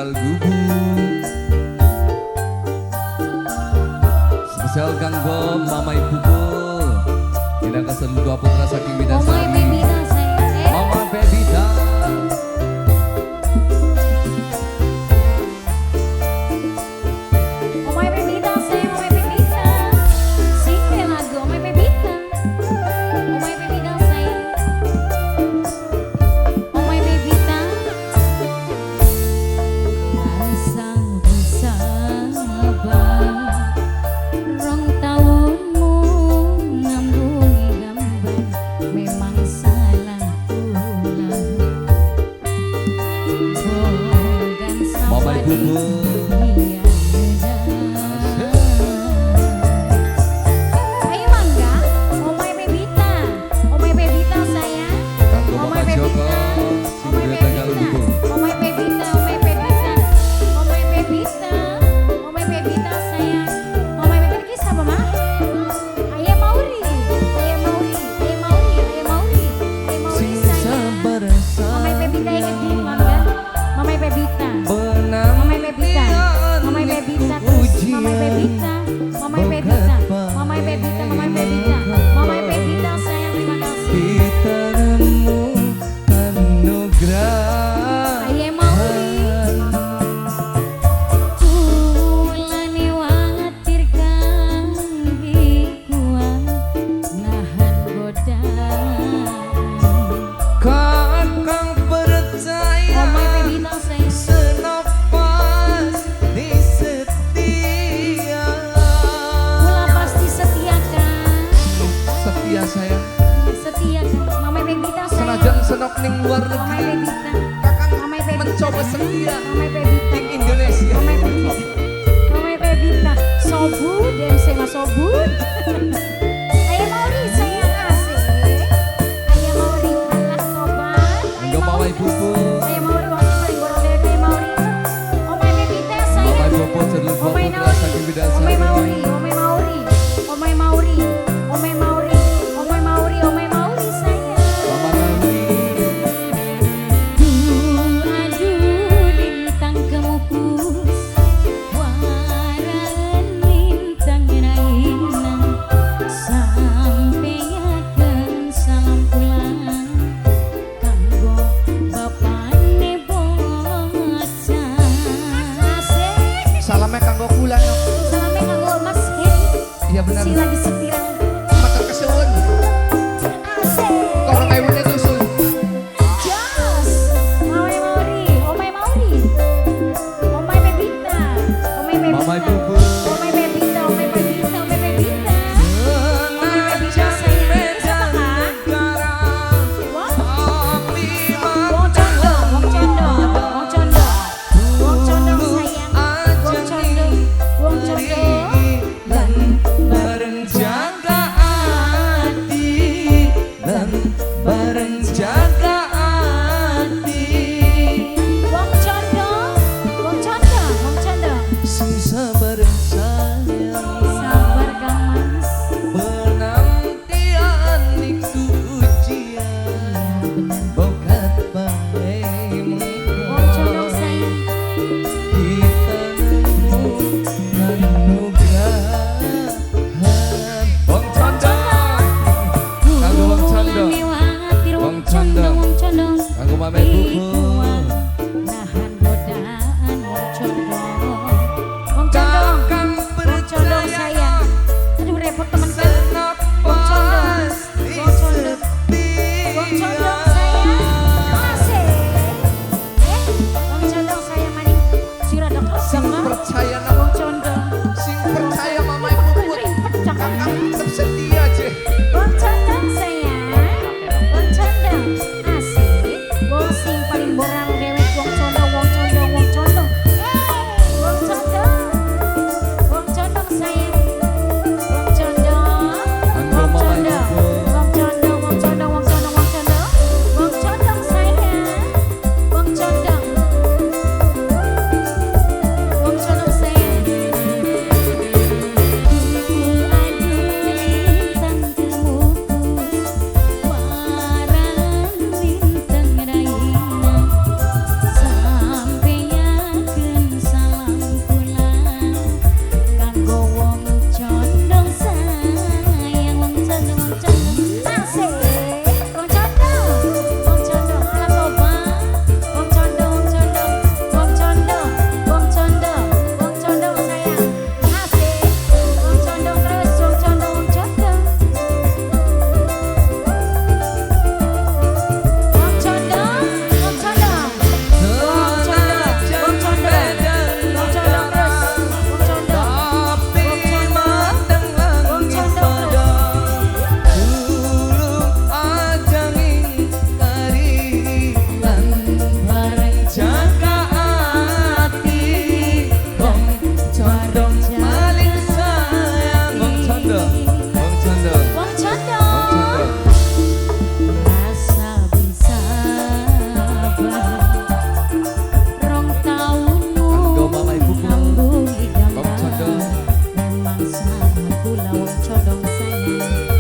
Tegal Gubu. Spesial kanggo Mama Ibuku. Tidak keseluruh dua putra saking Bidasari. Mama Bebita. Mama Bebita sayang, Mama Bebita. Sing lagu Mama Bebita. Mama Bebita sayang. Mama Bebita. Asal sabar. Rong taunmu ngambungi gambar memang salah kula. Mama Ibuku. Ayo mangga, Omai Bebita, Omai Bebita sayang, Kanggo Omai Bapak Joko, Bebita, sing Omai duwe Tegal Bebita, Gubu. Omai Bebita, Omai Bebita, Omai Bebita, Omai Bebita sayang, Omai Bebita iki sapa mah? Ayo Mauri, ayo Mauri, ayo Mauri, ayo Mauri, ayo Mauri Sing sayang. sabar Omai Bebita iki di mangga, Omai Bebita. Mamai Bebita, Mamai Bebita, Mamai Bebita, Mamai Bebita, Mamai Bebita, Mamai Bebita, Mamai Bebita sayang, terima kasih. Pitarmu anugerah. Aye Mauri. Kulane watir kang ikuan nahan godaan. Kakang percaya. Mamai Bebita sayang. Senopas di setia. Kula pasti setia kan? Setia sayang. Setia kan? Mamai Bebita sayang. Senajan senok ning luar Mamai negeri. Bebita. Kakang Mamai Bebita. mencoba setia Mamai Bebita. ning Indonesia. Mamai Bebita. Mamai Bebita. Sobu, DMC Mas Sobu. Ayo Mauri sayang asik. Ayo Mauri alah tobat. Ayo Monggo Mama Mauri. Ibuku. Ayo Mauri wong sing paling gorong dhewe ayo Mauri. Omai Bebita Mama sayang. Ibuku sedulur Omai putra Nauri. saking Bidasari. Omai Mauri, Omai Mauri. Omai Mauri, Omai Mauri, Omai Mauri, Omai Mauri sayang. Mama Nawi. Aduh lintang kemukus waran lintang raina. dong sayang.